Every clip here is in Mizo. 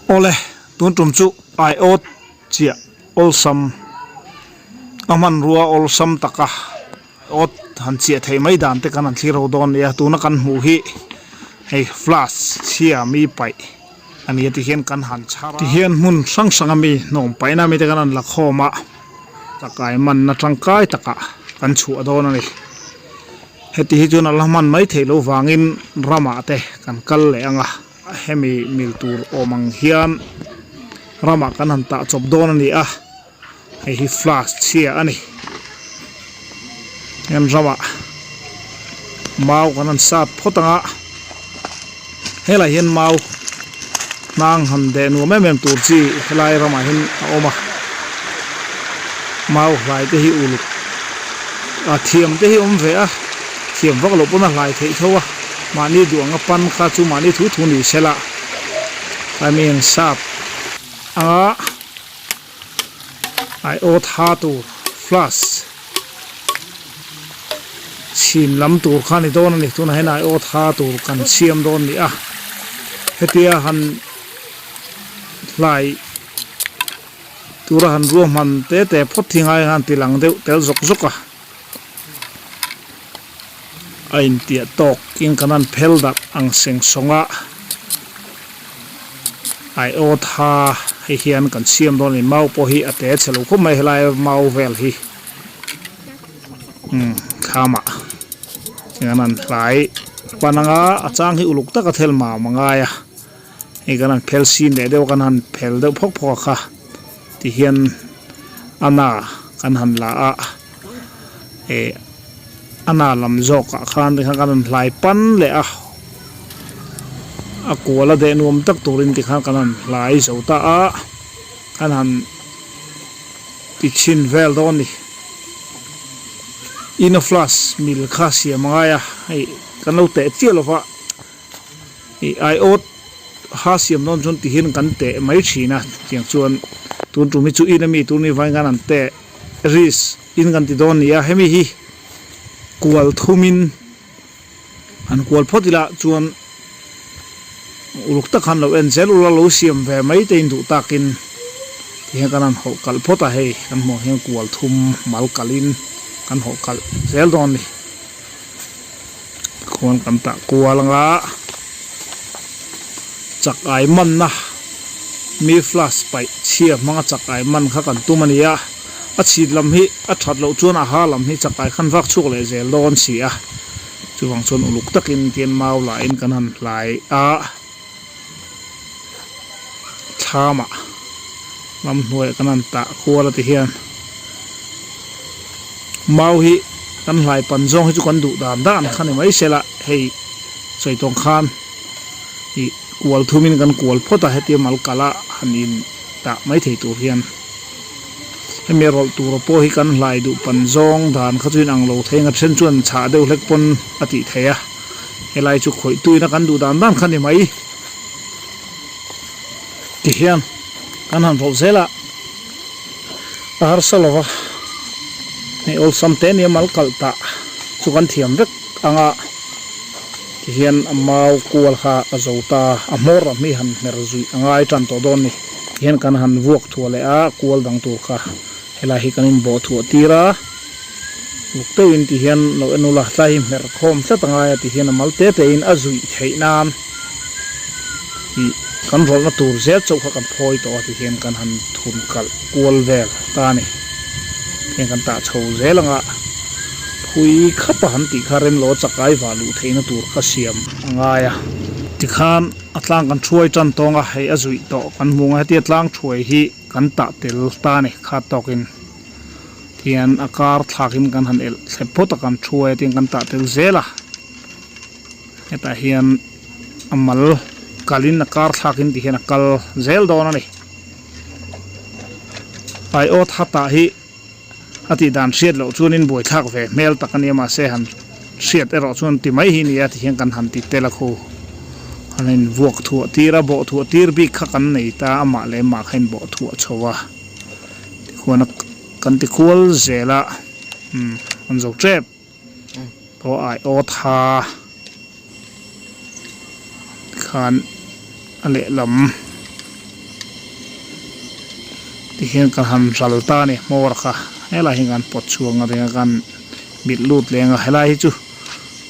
Awle, tun tum chu aiawt chiah awlsam a hmanrua awlsam taka awt han chiah theih mai dan te kan han thlir ho dawn nia. Tuna kan hmuh hi hei flask chhia mi paih a ni a tihian kan han chhar a. Tihian hmun hrang hrang a mi hnawm paihna mi te kan han la khawm a, chakai manna tangkai takah kan chhuah dawn a ni. Heti hi chuan a la hman mai theih loh vangin ramah te kan kal leh ang a, hemi mil tur awm ang hian ramah kan han tah chawp dawn a ni a, hei hi flask chhia a ni. Hian ramah mau kan han sat phawt ang a, helaiah hian mau hnang han deh nuam em em tur chi helai ramah hian a awm a mau hlai te hi uluk a thiam te hi awm ve a thiam vak loh pawn a hlai theih tho a mahni duh anga pan kha chu mahni thu thu ni se la I mean sap anga aiawt ha tur flask chhim lam tur kha a ni dawn a ni tunah hian aiawt ha tur kan siam dawn a ni a hetia han hlai tura han ruahman te te phawt hi ngai khan ti lang deuh tel zawk zawk a a intiah tawk in kan han phel darh ang seng sawng a aiawt ha hei hian kan siam dawn a ni mau pawh hi a te chhe lo khawp mai helai mau vel hi. Umm thlamah hian an hlai pan anga a chang hi uluk taka thel mam a ngai a hei kan han phel sin leh deuh a kan han phel deuh phawk phawk a kha tihian a na kan han la a eh a na lam zawk ah khan tikhan kan han hlai pan leh a a kual a deh nuam tak turin tikhan kan han hlai zo ta a kan han. Ti chhin vel dawn ni. Ina flask mil kha siam a ngai a, hei kan lo teh chiah lova ih aiawt ha siam dawn chuan ti hian kan teh mai thin a, tiang chuan tun tum hi chu ina mi tur ni vain khan an teh risk in kan ti dawn ni a, hemi hi kual thumin han kual phawt ila chuan uluk tak khan lo en zel ula lo siam ve mai te in duh takin tihian kan han hawh kalh phawt a hei kan hmuh ang hian kual thum mal kalhin kan hawh kalh zel dawn a ni khuan kan tah kual anga chak ai manna mi flask paih chhia hmanga chak ai man kha kan tum a ni a a chhit lam hi a that loh chuan a ha lam hi chak ai khan vak chhuak leh zel dawn si a. Chuvang chuan uluk takin tian mau lahin kan han hlai a, thlamah ramhnuaiah kan han tah kual a ti hian mau hi kan hlai pan zawng hi chu kan duh dan dan kha ni mai sela hei sawi tawng khan ih kual thumin kan kual phawt a hetia mal kala han in tah mai thei tur hian. Hemi rawlh tura pawh hi kan hlai duh pan zawng dan kha chu inang lo thei ang a then chuan chhah deuh hlek pawn a tih theih a helai chu khawih tuina kan duh dan dan kha ni mai tihian kan han rawlh zel a a harsa lo va hei awlsam te nia mal kalh tah chu kan thiam vek ang a tihian a mau kual kha a zo ta a hmawr ram hi han hmer zuih a ngai tan tawh dawn a ni. Tihian kan han vuak thuah leh a, kual dang tur kha helai hi kan inbawh thuah tir a, vuk deuhin tihian lo en ula tlai hi hmer khawm tlat a ngai a tihian a mal te te in a zuih theih nan ih kan rawlhna tur zel chauh kha kan phawi tawh a tihian kan han thun kalh kual vel ta a ni tihian kan tah chho zel anga phui khap a han tih kha remlo a chakai vah luh theihna tur kha siam a ngai a tikhan. A tlang kan thuai tan tawng a, hei a zuih tawh kan hmu ang a, hetia tlang thuai hi kan tah tel ta a ni khat tawkin tihian a kar thlakin kan han elh thlep phawt a kan thuai a tihian kan tah tel zel a hetah hian a mal kalin a kar thlakin tihian a kal zel dawn a ni aiawt hatah hi. A tih dan hriat loh chuanin buaithlak ve hmel tak a nia mahse han hriat erawh chuan ti mai hi nia tihian kan han ti tel a khu. Han in vuak thuah tir a, bawh thuah tir bik kha kan nei ta amah leh amah kha in bawh thuah chho a. Tikhuan a kan ti khual zel a umm an zo tep tawh ai aw tha khan a lehlam. Tihian ka han ral ta a ni hmawr kha helai hi kan pawt chhuak ang ringa kan bilh lut leng a helai hi chu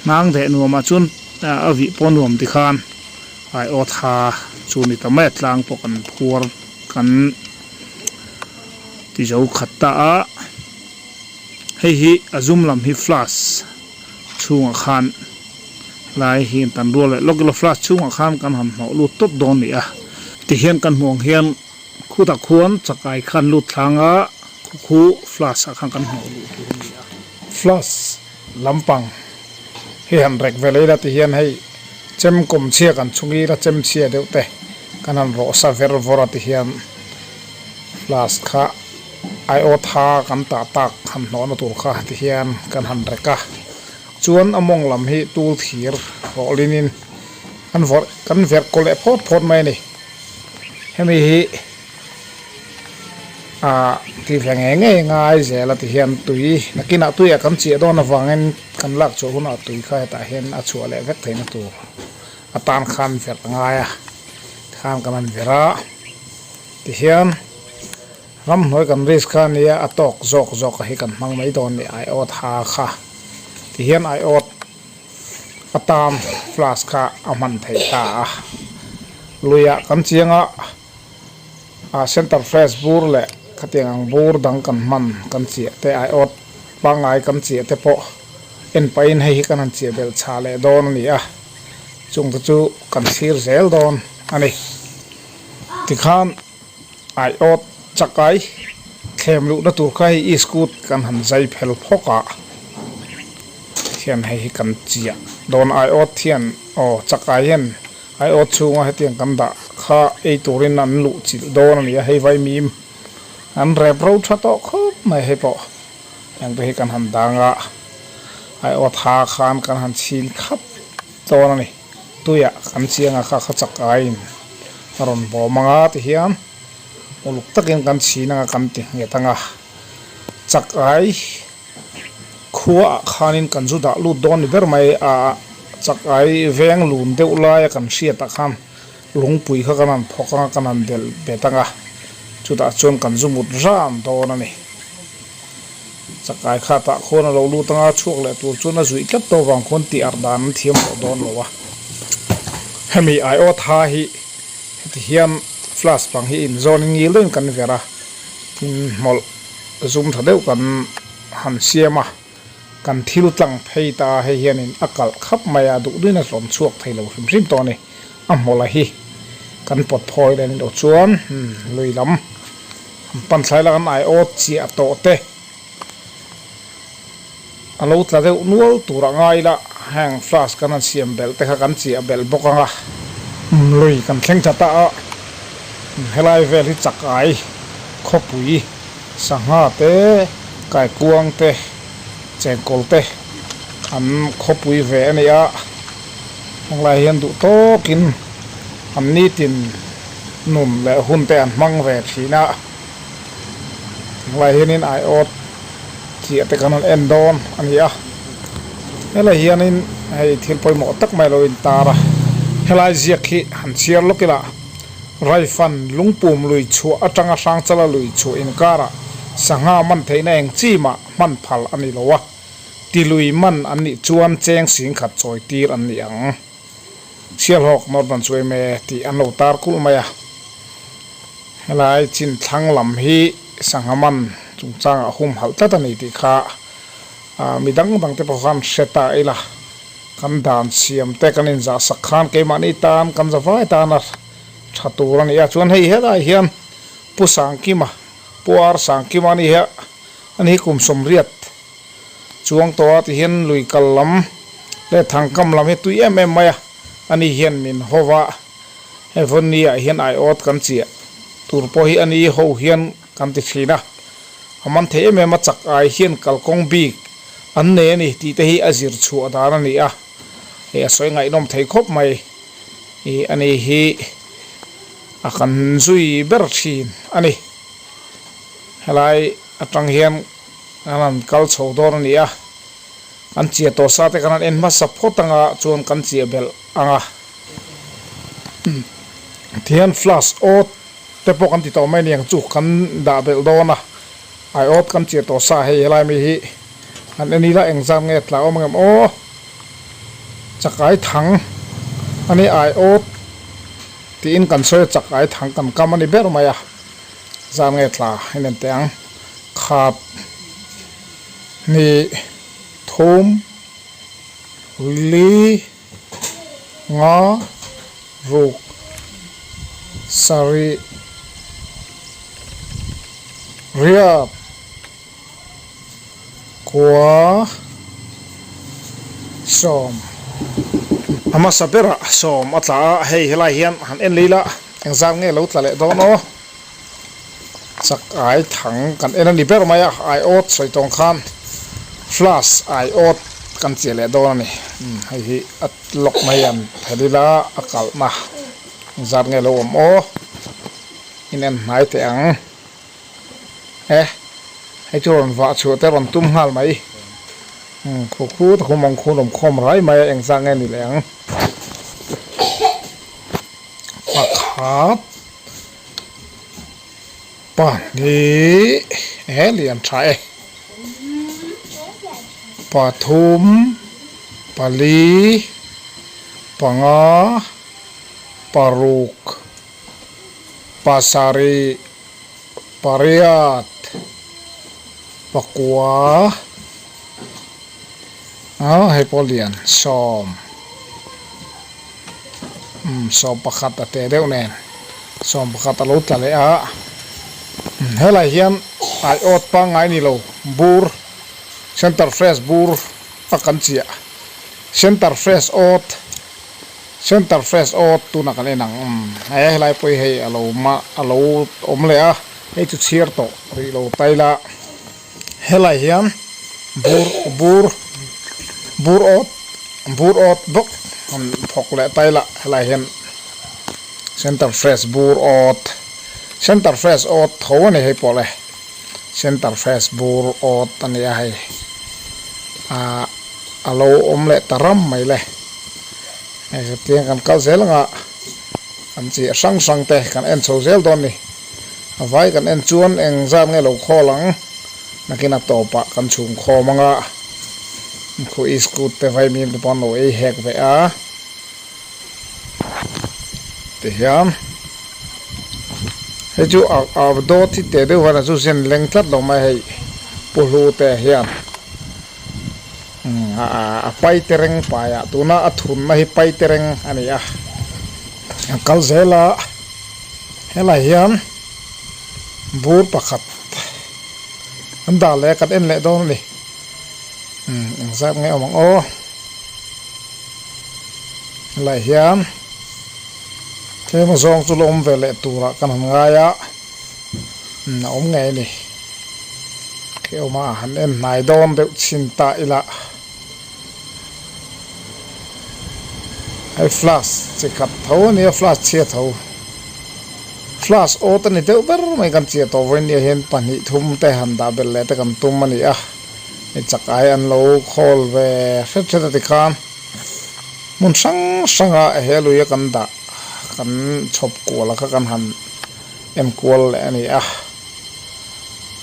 hnang deh nuamah chuan a vih pawh nuam tikhan aiawt ha chu ni ta mai a tlang pawh kan phuar kan ti zo khat ta a hei hi a zum lam hi flask chhungah khan helai hi tan rual leh lawk ila flask chhungah khan kan han hnawh lut tawp dawn a ni a tihian kan hmuh ang hian. Khutah khuan chakai khan lut thlang a, khu khu flask ah khan kan hnawh luh tur a ni a. Flask lampang hi han rek ve leh ila ti hian hei chem kawm chhia kan chhung ila chem chhia deuh te kan han rawh sa ver vawr a ti hian flask kha aiawt tha kan tah tak han hnawhna tur kha ti hian kan han rek a, chuan a mawng lam hi tul thir rawhlin in kan vawrh kan verh kaw leh phawt phawt mai a ni. Hemi hi ah ti ve ngei ngei ngai zel a ti hian tui nakinah tuiah kan chiah dawn avangin kan lak chhuah hunah tui kha hetah hian a chhuah leh vek theihna tur atan khan verh a ngai a tikhan kan han verh a tihian ramhnuai kan risk kha ania a tawk zawk zawk a hi kan hmang mai dawn a ni aiawt ha kha tihian aiawt. Atan flask kha a hman theih ta a, luiah kan chiang a, ah center fresh bur leh khatiang ang bur dang kan hman kan chiah te aiawt pangngai kan chiah te pawh en pahin hei hi kan han chiah belh chhah leh dawn a ni a, chung te chu kan thlir zel dawn a ni. Tikhan aiawt chakai thlem luhna tur kha hei iskut kan han zai phel phawk a hian hei hi kan chiah dawn aiawt hian aw chakai hian aiawt chhunga hetiang kan dah kha ei turin an luh chilh dawn a ni a hei vaimim an rep ro tha tawh khawp mai hei pawh heng te hi kan han dang a aiawt ha khan kan han chhin khap dawn a ni. Tuiah kan chiang a kha kha chak aiin a rawn bawm ang a tihian uluk takin kan chhin ang a kan ti nghet ang a, chak ai khuaah khanin kan zu dah lut dawn ni ber mai a, chak ai veng lun deuh laia kan hriatah khan lungpui kha kan han phawk ang a kan han delh bet ang a, chutah chuan kan zu mut ran dawn a ni. Chakai kha tah khuan a lo lut anga chhuak leh tur chuan a zuih tlat tawh vang khuan tih arh dan an thiam tawh dawn lo a. Hemi aiawt ha hi heti hian flask pang hi inzawn in ngil deuhin kan ver a, tin hmawlh zum tha deuh kan han siam a, kan thil tlang phei ta a, hei hianin a kalh khap mai a, duh duhin a hlawm chhuak thei lo hrim hrim tawh a ni. A hmawlh a hi kan pawt phawi leh a ni loh chuan lui lam. Panthlai lak an aiawt chiah tawh te a lo tla deuh nual tur a ngai la, heng flask kan han siam belh te kha kan chiah belh bawk ang a, lui kan thleng tha ta a, helai vel hi chak ai khawpui sangha te kaikuang te chengkawl te an khawpui ve a ni a, henglai hian duh tawkin an nitin. Nun leh hun te an hmang ve thin a, tunlai hianin aiawt chiah te kan han en dawn a ni a, helai hianin hei thil pawimawh tak mai a lo intar a, helai ziak hi han chhiar lawk ila Raifan lungpum lui chhuah atanga Hrangchala lui chhuah inkarah sangha man theihna eng chi mah hman phal a ni lo a, tilui man an nih chuan cheng singkhat chawi tir an ni ang. Sialhawk Northern Suime tih an lo tar kulh mai a, helai chin thlang lam hi sangha man chungchangah humhalh tlat a ni tih kha mi dang dang te pawh khan hre ta ila, kan dan siam te kan inzah sak khan keimahni tan kan zavai tana tha tur a ni a, chuan hei helai hian Pu Sangkima, Pu Ar Sangkima a ni hi a, ani hi kum 80 Chuang tawh a ti hian lui kal lam leh thangkam lam hi tui em em mai a, ani hian min ho va, hei vawnni ah hian aiawt kan chiah tur pawh hi ani ho hian kan ti thin a, a man thei em em a chak ai hian kalkawng bik an nei a ni tih te hi a zir chhuah dan a ni a, hei a sawi ngaihnawm thei khawp mai ih ani hi a kan zui ber thin a ni, helai atang hian. Kan han kal chho dawn a ni a, kan chiah tawh sa te kan han en hmasa phawt anga chuan kan chiah belh ang a. Tihian flask awt te pawh kan ti tawh mai aniang chu kan dah belh dawn a aiawt kan chiah tawh sa hei helai mi hi han en ila engzat nge tla awm angem aw chakai thang ani aiawt tiin kan sawi a chakai thang kan kam ani ber mai a zat nge tla in en teh ang khat hnih thum li nga ruk sarih riat kua sawm a hmasa berah sawm a tla a hei helai hian han en leh ila engzat nge lo tla leh dawn aw chak ai thang kan en a ni ber mai a aiawt sawi tawng khan flash aiawt kan chiah leh dawn a ni hei hi a lock mai an phelh ila a kalhna engzat nge lo awm aw in en hnai teh ang. E hei chu rawn vah chhuah te rawn tum nghal mai umm khu khu ta khu mawng khu lawm khawm rai mai a engzah nge ni leh ang pakhat pahnih e lian tha e pathum pali panga paruk pasarih. Pariat pakua ah hei pawh lian sawm umm sawm pakhat a teh deuh nen sawm pakhat a lo tla leh a helai hian aiawt pangngai ni lo bur center fresh bur a kan chiah center fresh awt. Center fresh aw tunah kan en ang umm he helai pawh hi hei a lo mah a lo awm leh a hei chu chhiar tawh rih lo ta ila helai hian bur bur bur awt bur awt bawk han thawk leh ta ila helai hian center fresh bur awt center fresh awt tho a ni hei pawh le center fresh bur awt a ni a hei ah a lo awm leh ta ram mai le. Hei hetiang kan kal zel anga kan chi hrang hrang te kan en chho zel dawn ni. A vai kan en chuan eng zat nge lo khawl ang nakin a tawpah kan chhung khawm anga khu iskut te vaimim te pawh an lo ei hek ve a tihian hei chu a dawt hi teh deuh hian a chu zen leng tlat lo mai hei pu hlu te hian. A pai tereng paiah tuna a thunna hi pai tereng a ni a a kal zel a helai hian bur pakhat an dah leh a kan en leh dawn a ni umm engzat nge awm ang aw helai hian tlem azawng chu la awm ve leh turah kan han ngai a umm a awm ngei a ni. Keuma han en hnai dawn deuh chhin ta ila hei flash chi khat tho a nia flash chhia tho flash awt a ni deuh ber mai kan chiah tawh vawiin nia hian pahnih thum te han dah belh leh te kan tum a ni a hei chak ai an lo khawl ve hret hret a tikhan hmun hrang hrang a he lui a kan dah kan chhawp kual a kha kan han en kual leh a ni a.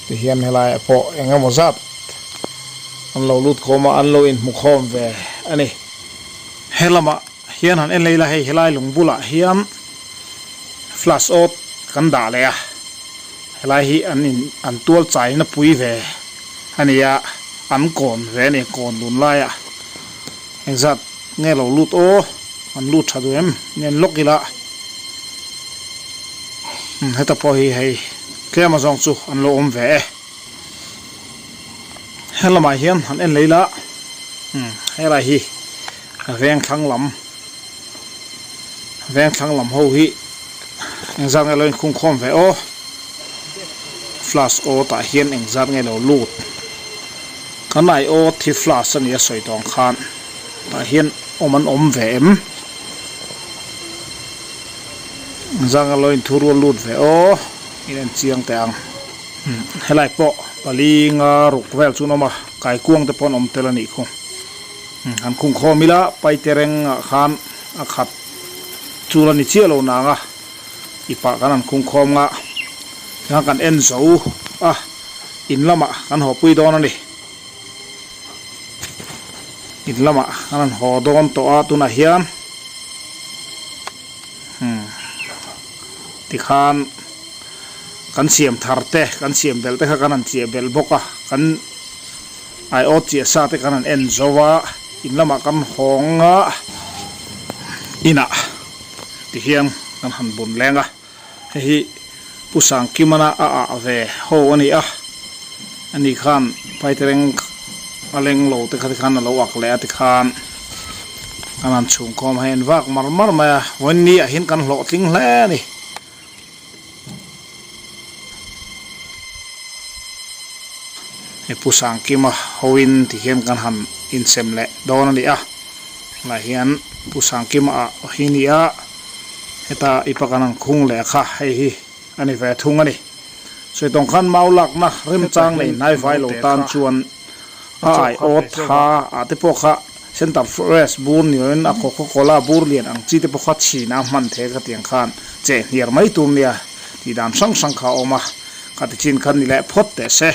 Tihian helaiah pawh eng emaw zat an lo lut khawm a, an lo inhmu khawm ve a ni. He lamah hian han en leh ila hei helai lung bulah hian flash awt kan dah leh a, helai hi an in an tual chaina pui ve a ni a, an kawn ve a ni kawn dun laiah engzat nge lo lut aw an lut tha duh em nen lawk ila heta pawh hi hei tlem a zawng chu an lo awm ve e helamah hian han en leh ila helai hi veng thlang lam veng thlang lam ho hi engzat nge lo inkhung khawm ve aw flash aw tah hian engzat nge lo lut. Kan aiawt hi flash a ni a sawi tawng khan tah hian awm an awm ve em? Zanga lo in thu rual lut ve aw in en chiang teh ang. Helai pawh pali nga ruk vel chu an awm a kaikuang te pawh an awm tel a nih khu. Han khung khawm ila paitereng ah khan a khat chul a ni chiah lo nang a. Ipah kan han khung khawm nga tikhan kan en zo a in lamah kan haw pui dawn a ni. In lamah kan han haw dawn tawh a tunah hian umm tikhan kan siam thar te kan siam belh te kha kan han chiah belh bawk a kan aiawt chiah sa te kan han en zo a in lamah kan hawng a inah. Tihian kan han bun leng a, hei hi Pu Sangkimana a ah ve ho a ni a, ani khan Paitereng a leng lo te kha tikhan a lo ak leh a tikhan kan han chhungkhawm a hei an vak mar mar mai a, vawiin ah hian kan hlawhtling hle a ni. Hei Pu Sangkima hoin tihian kan han insem leh dawn a ni a, helaiah hian Pu Sangkima ah hi a ni a, heta i pa kan han khung leh kha hei hi a ni ve thung a ni. Sawi tawng khan mau lakna remchang nei hnai vai lo tan chuan a ai awt tha ah te pawh kha center fresh bur ni loin a coca cola bur lian ang chi te pawh kha chhin a hman thei a khatiang khan cheh hniar mai tur nia tih dan hrang hrang kha a awm a, khati chin kha ni leh phawt teh se.